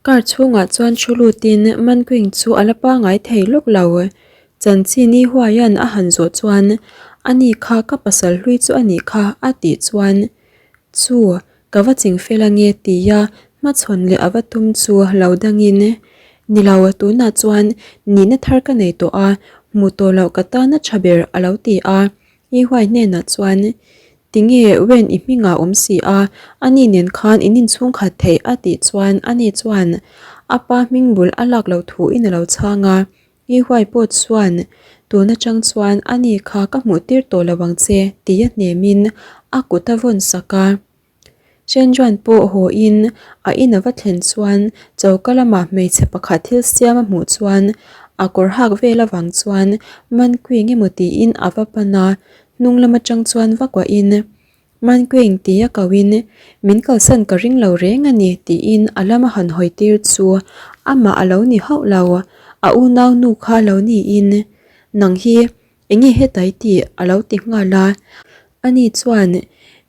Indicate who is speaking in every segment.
Speaker 1: Car chhungah chuan thu lutin Manquing chu a la pangai thei lawk lo. Chanchin i huaian a han zawh chuan, Ani kha ka pasal hlui chu a nih kha a tih chuan, Chu, ka va ching fel ange tia hmachhawn leh a va tum chu lo dangin, Ni lo, tunah chuan nihna thar ka nei tawh a, hmu tawh loh ka tan a tha ber a lo ti a. I huai hnenah chuan, Tinge Wen i hmingah awm si a, ani nen khan in inchhungkhat theih a tih chuan ani chuan a pa hming bul a lak loh thu in a lo chhang a. I huai pawh chuan, Tun atang chuan ani kha ka hmuh tir tawh lo ang che tia hnemin a kut a vawn sak a. Chenjuan pawh haw in a in a va thlen chuan choka lamah hmeichhe pakhat thil siam a hmuh chuan a kawr hak vel avang chuan Manquing emaw tiin a va pan a, hnung lam atang chuan va kuah in Manquing tia ko in min kalsan ka ring lo reng a ni tiin a lama han hawi tir chu amah a lo ni hauh lo, a unau nu kha lo niin nang hi Enge hetai tih a lo ti nghal a, ani chuan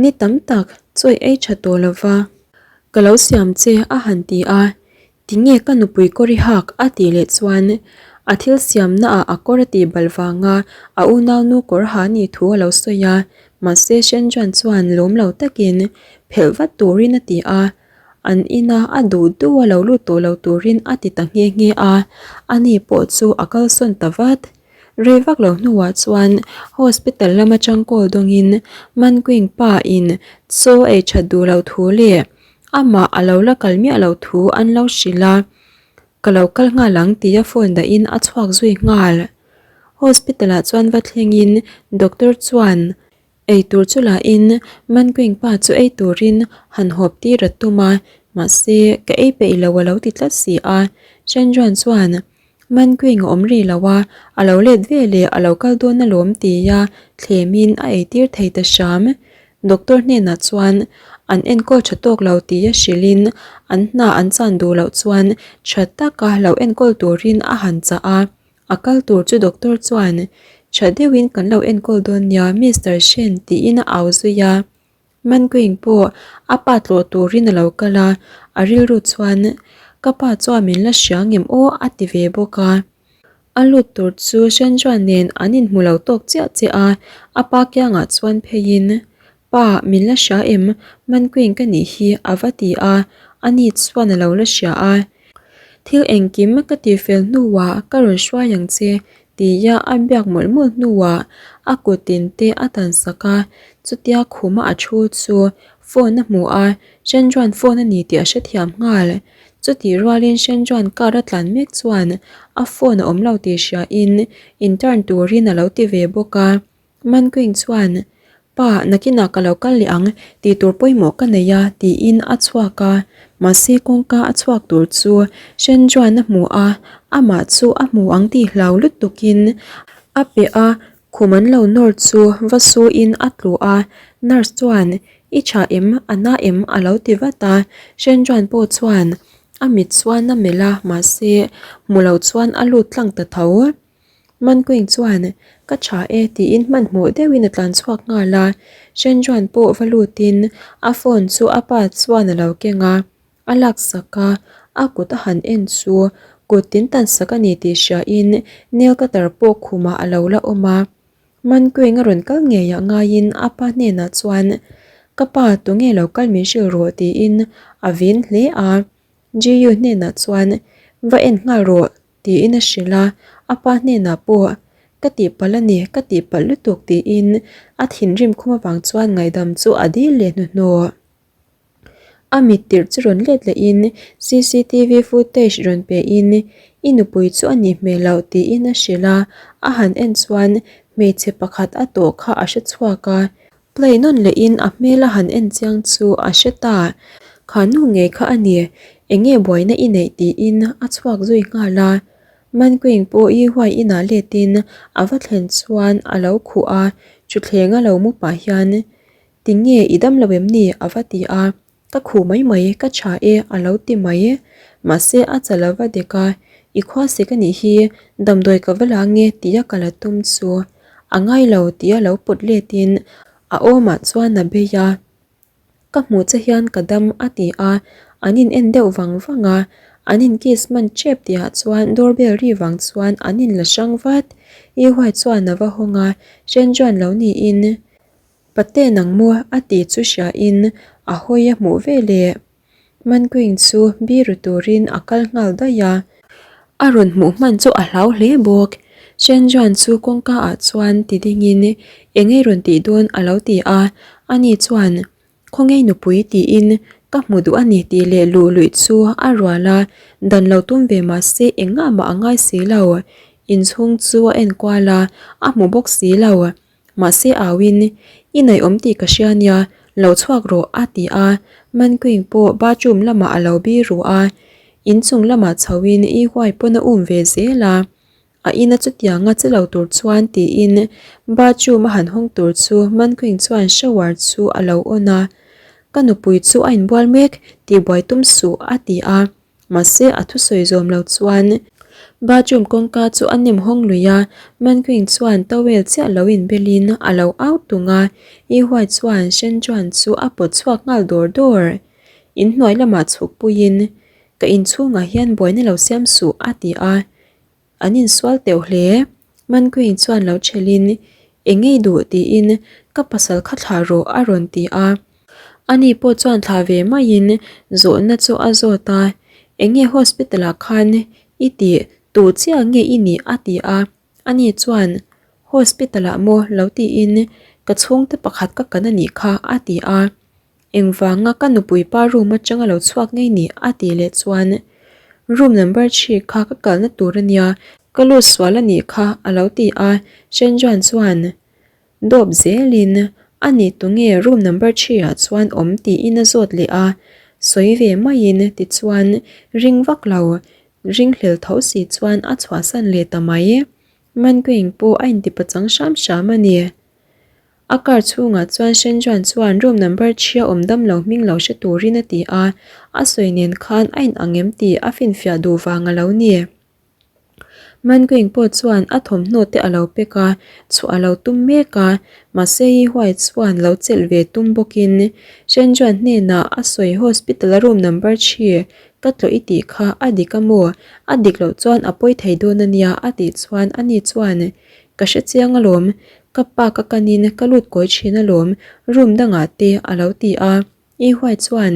Speaker 1: ni tam tak chawi ei tha tawh lo va, ka lo siam che a han ti a, tinge ka nupui kawr i hak a tih leh chuan a thil siamna ah a kawr a tih balh vanga a unaunu kawr ha nih thu a lo sawi a, mahse Shenjuan chuan lawm lo takin phelh vat turin a ti a, an ina a duh duh a lo lut tawh lo turin a ti ta nghe nghe a, ani pawh chu a kalsawn ta vat. Rei vak lo hnuah chuan hospital lama changkawl dawngin Manquing pa in chaw ei that duh loh thu leh amah a lo la kal miah loh thu an lo hrilh a, ka lo kal nghal ang tia phone dahin a chhuak zui nghal. Hospital ah chuan va thlengin doctor chuan ei tur chu lahin Manquing pa chu ei turin han hawp tir a tum a, mahse ka ei peih lo a lo ti tlat si a, Chandran chuan Manquing a awm rih lo a, a lo let ve leh a lo kal dawn alawm tia thlemin a eitir thei ta hram. Doctor hnenah chuan an enkawl tha tawk lo tia hrilhin an hna an chan duh loh chuan tha taka lo enkawl turin a han chah a. A kal tur chu doctor chuan tha deuhin kan lo enkawl dawn nia Mister Shen tiin a au zui a. Manquing pawh a pa tlawh turin a lo kal a, a rilru chuan ka pa chuan min la hria ngem aw a ti ve bawk a. A lut tur chu Shenjuan nen an inhmu lo tawk chiah chiah a, a pa kiangah chuan pheiin Pa min la hria em Manquing ka nih hi a va ti a, ani chuan a lo la hria a. Thil engkim ka ti fel hnuah ka rawn hruai ang che tia a biak mawlh mawlh hnuah a kut tin te a tan sak a, chutia khuma a thu chu phone a hmu a, Shenjuan phone a ni tih a hrethiam nghal. Chutih rualin Shenjuan car a tlan mek chuan a phone a awm lo tih hriain intern turin a lo ti ve bawk a. Manquing chuan, Pa, nakinah ka lo kal leh ang, tih tur pawimawh ka nei a, tiin a chhuak a. Mahse kawngka a chhuak tur chu Shenjuan a hmu a, amah chu a hmu ang tih hlau lutukin a pe a, khum an lo nawr chu va suin a tlu a. Nurse chuan, I tha em, a na em? a lo ti vat a. Shenjuan pawh chuan a mit chuan a melh a, mahse hmu lo chuan a lut tlang ta tho. Manquing chuan, Ka tha e tiin hmanhmawh deuhin a tlan chhuak nghal a. Shenjuan pawh va lutin a phone chu a pa chuan a lo keng a, a laksak a, a kut a han en chu kut tin tan sak a ni tih hriain nail cutter pawh khumah a lo la awm a. Manquing a rawn kal ngei ah ngaiin a pa hnenah chuan, Ka pa, tunge lo kal min hrilh rawh tiin a vin hle a. Jiyu hnenah chuan, Va en nghal rawh. Tiin a hrilh a, a pa hnenah pawh ka tihpalh a ni, ka tihpalh lutuk tiin a thinrim khum avang chuan ngaihdam chu a dil leh hnuhnawh. A mit tirh chu rawn let lehin cctv footage rawn pein i nupui chu a nih hmel loh tiin a hrilh a, a han en chuan hmeichhe pakhat a tawh kha a hre chhuak a, Play nawn lehin a hmel a han en chiang chu a hre ta. Kha nu ngei kha a ni, enge buaina i neih tiin a chhuak zui nghal a. Manquing pawh i huai inah letin a va thlen chuan a lo khuh a, thutthleng a lo mu pah hian Tinge i dam lo em ni? a va ti a. Ka khuh mai mai, ka tha e a lo ti mai. Mahse a cha lo va dek a, i khua sek a nih hi, damdawi ka va la nge tia ka la tum chu. A ngai lo tia lo pawt letin a awmah chuan a bei a. Ka hmuh che hian ka dam a ti a, an in en deuh vang vang a. An in kiss hman tep tihah chuan doorbell ri vang chuan an in la hrang vat. Ihuai chuan a va hawng a, Shenjuan lo niin Pate nang maw a ti chu hria in a hawi a hmuh ve leh. Manquing chu biru turin a kal nghal daih a, a rawn hmuh hman chu a hlau hle bawk. Shenjuan chu kawngka ah chuan ti dingin eng ei rawn tih dawn a lo ti a, ani chuan Khawngei nupui tiin ka hmu duh a ni tih leh luh luih chu a rual a, dan lo tum ve mah se engah mah a ngai si lo. Inchhung chu a enkual a, a hmu bawk si lo. Mahse auin, I naihawm tih ka hria nia, lo chhuak rawh a ti a, Manquing pawh bathroom lamah a lo bi ru a, inchung lamah chhoin i huai pawn a um ve zel a. A ina chutianga che lo tur chuan tiin bathroom a han hawng tur chu Manquing chuan shower chu a lo on a, Ka nupui chu a inbual mek, tihbuai tum suh a ti a. Mahse a thusawi zawm lo chuan bathroom kawngka chu a nem hawng lui a, Manquing chuan towel chiah lo inbelin a lo au tung a, Ihuai chuan Shenjuan chu a pawt chhuak nghal dawr dawr. Inhnuai lamah chhuk puiin, Ka inchhungah hian buaina lo siam suh a ti a, An insual teuh hle. Manqueen chuan lo thelhin, Eng ngei duh tiin ka pasal kha thlah rawh a rawn ti a. Ani pawh chuan thlah ve maiin zawhna chu a zawt a, Eng nge hospital ah khan i tih tu chiah nge i nih a ti a. Ani chuan Hospital ah maw lo tiin ka chhungte pakhat ka kan a nih kha a ti a. Engvanga ka nupui pa room atanga lo chhuak ngei ni a tih leh chuan room number chhi kha ka kalna tur a nia, ka lut sual a nih kha a lo ti a, Shenjuan chuan dawp zelin a ni tunge room number chhi ah chuan awm tiin a zawt leh a, sawi ve maiin tichuan ring vak lo ringhlel tho si chuan a chhuahsan leh ta mai. Manquing pawh a intipachang hram hram a ni. A car chhungah chuan Shenjuan chuan room number chhia awm dam lo hming lo hre turin a ti a, a sawi nen khan a inang em tih a finfiah duh vang a lo ni. Manquing pawh chuan a thawmhnaw te a lo pek a, chhuah a lo tum mek a, mahse Yi Huai chuan lo chelh ve tum bawkin Shenjuan hnenah a sawi hospital a room number chhi ka tlawh i tih kha a dik a maw? A dik loh chuan a pawi thei dawn a nia a tih chuan ani chuan Ka hre chiang alawm, ka pa ka kanin ka lut kawi thin alawm, room dangah te a lo ti a. I huai chuan,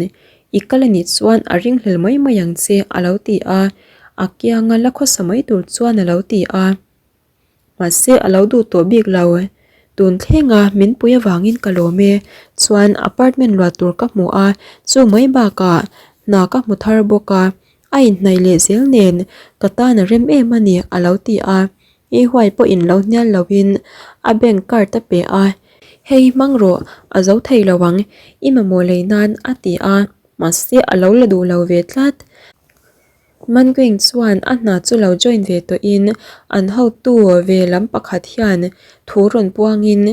Speaker 1: I kal anih chuan a ringhlel mai mai ang che a lo ti a, a kianga la khawsa mai tur chuan a lo ti a. Mahse a lo duh tawh bik lo, tun thlenga min pui avangin ka lawm e, chuan apartment luah tur ka hmu a, chu mai bakah hna ka hmu thar bawk a, a inhnaih leh zel nen ka tan a rem em a ni a lo ti a. I huai pawhin lo hnial loin a bank card a pe a, Hei hmang rawh, a zo thei lo ang, i mamawh lei nan a ti a, mahse a lo la duh lo ve tlat. Manquing chuan a hna chu lo join ve tawhin an hotu ve lam pakhat hian thu rawn puangin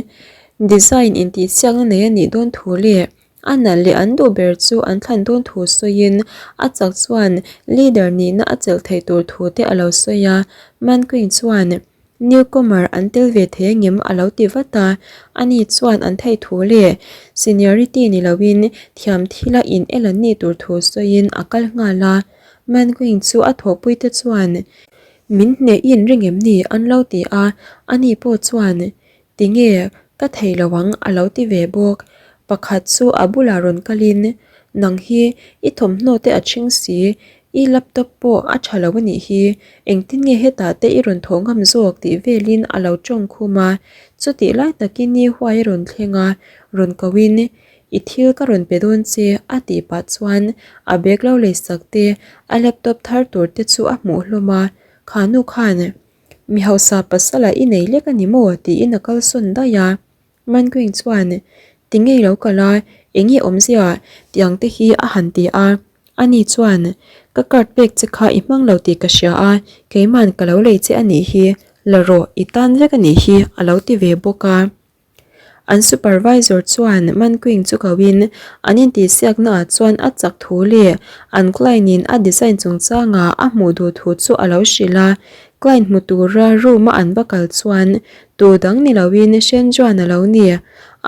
Speaker 1: design intihsiakna nei a nih dawn thu leh A nalh leh an duh ber chu an thlan dawn thu sawiin a chak chuan leader nihna a chelh theih tur thu te a lo sawi a, Manquing chuan newcomer an tel ve thei angem a lo ti vat a, ani chuan an theih thu leh seniority ni loin thiam thila in el an nih tur thu sawiin a kal nghal a, Manquing chu a thawhpui te chuan min hneh in ring em ni an lo ti a, ani pawh chuan Tinge ka thei lo ang a lo ti ve bawk. Pakhat chu a bulah rawn kalin, Nang hi i thawmhnaw te a chhing si, i laptop pawh a tha lo a nih hi, engtin nge hetah te i rawn thawh ngam zawk tih velin a lo tawng khum a. Chutih lai takin ni huai a rawn thleng a, rawn koin, I thil ka rawn pe dawn che a tih pah chuan a bag lo leisak te, a laptop thar tur te chu a hmuh hlawm a, Kha nu khan Mi hausa pasala i nei lek a ni maw? tiin a kalsawn daih a. Manquing chuan, Ti ngei lo kal a, eng nge awmzia? Tiang te hi a han ti a. Ani chuan, Ka card pek che kha i hmang lo tih ka hria a, keiman ka lo lei che a nih hi, la rawh, i tan vek a nih hi, a lo ti ve bawk a. An supervisor chuan Manquing chu koin an intihsiakna ah chuan a chak thu leh an client in a design chungchanga a hmuh duh thu chu a lo hrilh a. Client hmu tura room a an va kal chuan tu dang ni loin Shenjuan a lo ni.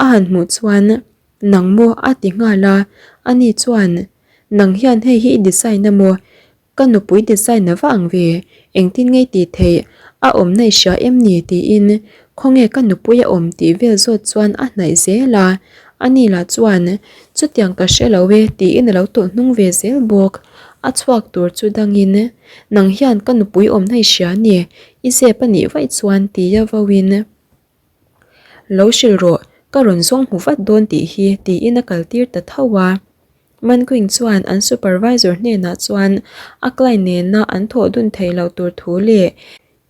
Speaker 1: A han hmuh chuan Nang maw a ti nghal a, ani chuan Nang hian hei hi i design a maw? Ka nupui design a va ang ve, engtin nge tih theih, a awmna i hria em ni tiin khawnge ka nupui a awm tih vel zawt chuan a hnaih zel a, ani lah chuan chutiang ka hre lo e tiin a lo tawlh hnung ve zel bawk, a chhuak tur chu dangin nang hian ka nupui awmna i hria ni, i zep a nih vaih chuan tia vauin. Lo hrilh rawh, ka rawn zawng hmu vat dawn tih hi tiin a kaltir ta tho a. Manquing chuan an supervisor hnenah chuan a client nena an thawh dun theih loh tur thu leh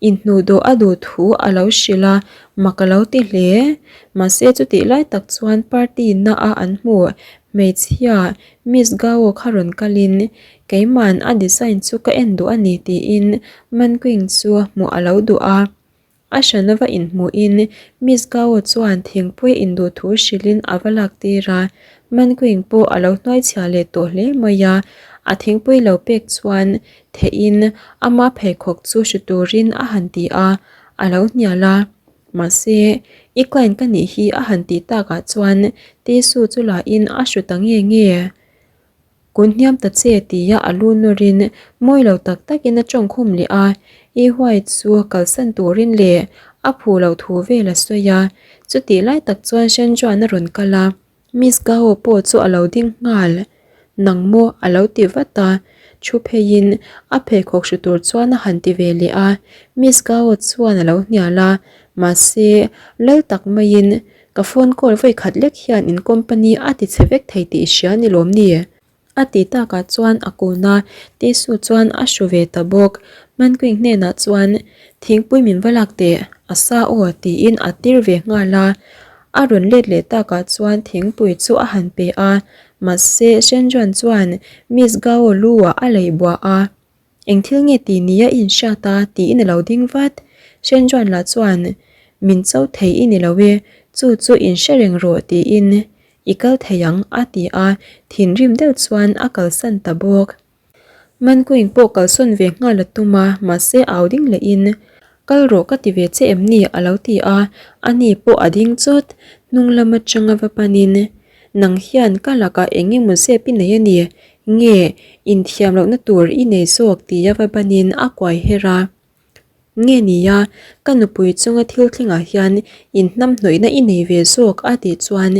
Speaker 1: inhnuhdawh a duh thu a lo hrilh a, mak a lo ti hle. Mahse chutih lai tak chuan party na a an hmuh hmeichhia Miss Gao kha rawn kalin keiman a design chu ka en duh a ni tiin Manquing chu hmuh a lo duh a. A hran a va inhmuhin Miss Gao chuan thingpui induh thu hrilhin a va lak tir a, Manquing pawh a lo hnuaichhiah leh tawh hle mai a, a thingpui lo pek chuan theihin ama pheikhawk chu hru turin a han ti a, a lo hnial a. Mahse, i client ka nih hi a han tih takah chuan tissue chu lahin a hru ta nge nge. Kun hniam ta che tia a lu nawrin mawi lo tak takin a tawng khum leh a, I huai chu kalsan turin leh a phu loh thu vel a sawi a. Chutih lai tak chuan Shenjuan a rawn kal a, Miss Gao pawh chu a lo ding nghal. Nang maw a lo ti vat a, thu pheiin a pheikhawk hru tur chuan a han ti ve leh a, Miss Gao chuan a lo hnial a, mahse lal tak maiin Ka phone call vawi khat lek hian in company a ti chhe vek thei tih i hria ni lawm ni? A ti takah chuan a kun a, tissue chuan a hru ve ta bawk. Manquing hnenah chuan, Thingpui min va lak teh, a sa aw tiin a tir ve nghal a. A rawn let leh takah chuan thingpui chu a han pe a, mahse Shenjuan chuan Miss Gao lu-ah a lei buah a. Eng thil nge tih nia i inhriat a? tiin a lo ding vat. Shenjuan lah chuan, Min cho thei i ni lo e, chu chu inhre reng rawh tiin i kal thei ang a ti a, thinrim deuh chuan a kalsan ta bawk. Mankuing pawh kalsawn ve nghal a tum a, mahse au ding lehin, Kal rawh ka ti ve che em ni? a lo ti a, ani pawh a ding chawt. Hnung lam atanga va panin, Nang hian ka lakah eng emaw zep i nei a ni? Nge, inthiam lohna tur i nei zawk tia va banin a kuai her a. Nge nia, ka nupui chunga thil thlengah hian inhnamhnawihna i nei ve zawk a tih chuan,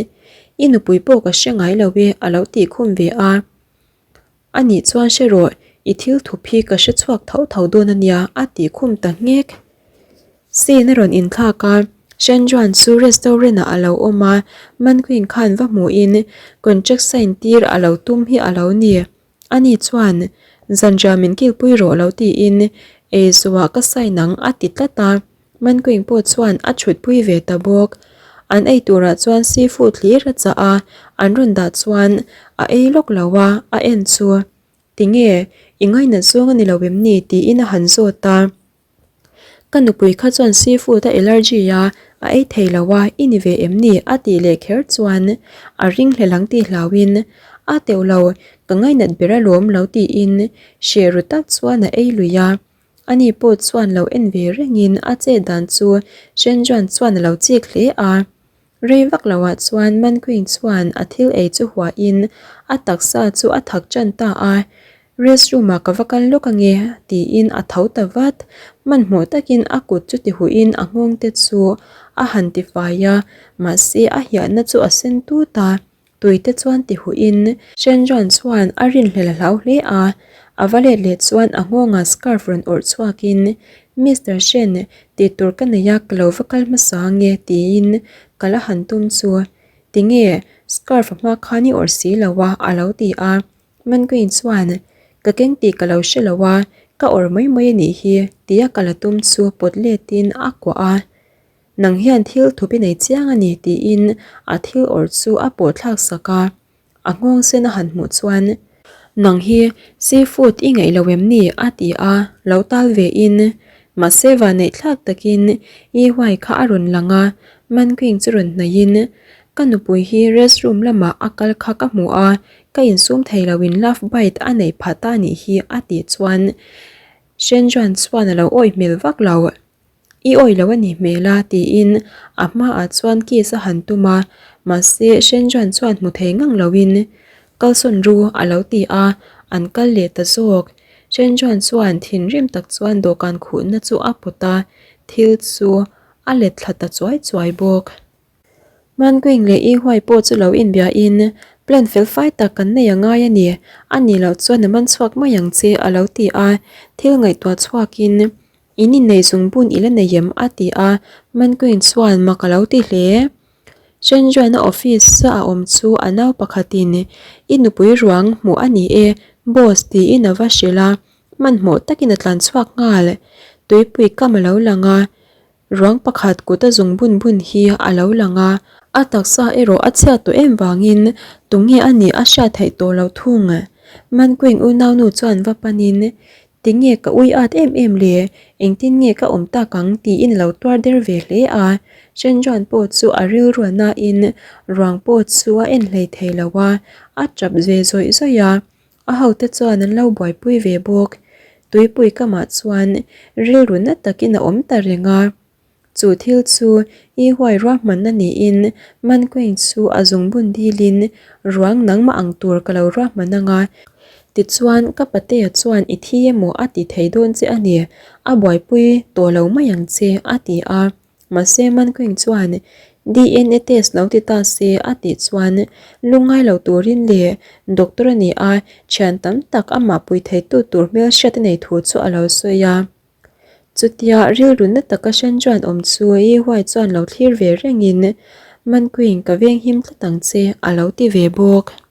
Speaker 1: I nupui pawh ka hre ngai lo e a lo tih khum ve a. A nih chuan hre rawh, i thil thup hi ka hre chhuak tho tho dawn a nia a tih khum ta nghek. Scene a rawn inthlak a, Shenjuan chu restaurant ah a lo awm a, Manquin khan va hmuhin contract sign tir a lo tum hi a lo ni. Ani chuan, Zanriah min kilpui rawh lo tiin eizuah ka sign ang a ti tlat a. Manquin pawh chuan a chhutpui ve ta bawk. An ei turah chuan seafood hlir a chah a, an rawn dah chuan a ei lawk lo a, a en chu. Tinge, i ngainat zawng a ni lo em ni? tiin a han zawt a. Ka nupui kha chuan seafood a allergy a, a ei thei lo a, i ni ve em ni? a tih leh kher chuan a ringhlel ang tih hlauhin, A teuh lo, ka ngainat ber alawm lo tiin hreh ru tak chuan a ei lui a. Ani pawh chuan lo en ve rengin a chet dan chu Shenjuan chuan a lo chik hle a. Rei vak loah chuan Manquing chuan a thil ei chu huahin a taksa chu a thak tan ta a, Rest room ah ka va kal lawk ange tiin a tho ta vat. Hmanhmawh takin a kut chu ti huhin a nghawng te chu a han ti fai a, mahse a hiahna chu a sen tut a. Tui te chuan ti huhin Shenjuan chuan a rinhlel a hlau hle a, a va let leh chuan a nghawngah scarf rawn awrh chhuakin Mister Shen, tih tur ka nei a ka lo va kal hmasa ange tiin ka la han tum chu tinge scarf a hma khan i awrh si lo a a lo ti a. Manquin chuan ka keng tih ka lo hre lo a, ka awrh mai mai a nih hi tia ka la tum chu pawt letin a kuah a. Nang hian thil thup i nei chiang a ni tiin a thil awrh chu a pawh thlak sak a, a nghawng sen a han hmuh chuan Nang hi seafood i ngaih lo em ni? a ti a, lo tal ve in. Mahse vanneih thlak takin i huai kha a rawn lang a, Manquing chu rawn hnaih in ka nupui hi restroom lamah a kal kha ka hmu a, ka insum thei lo in love bite a neih phah ta nih hi a tih chuan Shenjuan chuan a lo awih hmel vak lo. I awih lo a ni hmel a tiin a hmaah chuan kiss a han tum a, mahse Shenjuan chuan hmu thei ngang loin kalsawn ru a lo ti a, an kal leh ta zawk. Shenjuan chuan thinrim tak chuan dawhkan khuhna chu a pawt a, thil chu a let thla ta chuai chuai bawk. Manquing leh Ihuai pawh chu lo inbiain, Plan fel fai tak kan nei a ngai a ni, a nih loh chuan a man chhuak mai ang che a lo ti a, thil ngaihtuah chhuakin, In innei zung bun i la nei em? a ti a, Manquing chuan mak a lo ti hle. Shenjuana office a awm chu a nau pakhatin, I nupui ruang hmuh a ni e, boss tiin a va hrilh a, hmanhmawh takin a tlan chhuak nghal. Tuipui kam a lo lang a, Ruang pakhat kut a zung bun bun hi a lo lang a, a taksa erawh a chhiat tawh em vangin tunge a nih a hriat theih tawh loh thung. Manquing unaunu chuan va panin, Tinge ka ui at em em le, engtin nge ka awm tak ang tiin a lo tuar der ve hle a. Shenjuan pawh chu a rilru a nain ruang pawh chu a en hlei thei lo a, a tap ve zawih zawih a. A hote chuan an lo buaipui ve bawk. Tuipui kamah chuan rilru na takin a awm ta reng a. Chu thil chu i huai ruahmanna niin Manquin chu a zungbun dilin ruang nangmah ang tur ka lo ruahman ang a. Tichuan ka patea chuan i thi emaw a ti thei dawn che a ni, a buaipui tawh lo mai ang che a ti a. Mahse Manquing chuan DNA test lo ti ta se a tih chuan lungngai lo turin leh doctor a ni a, thian tam tak amah pui theitu tur hmelhriat a nei thu chu a lo sawi a. Chutia rilru na taka Shenjuan awm chu Yi Huai chuan lo thlir ve rengin Manquing ka veng him tlat ang che a lo ti ve bawk.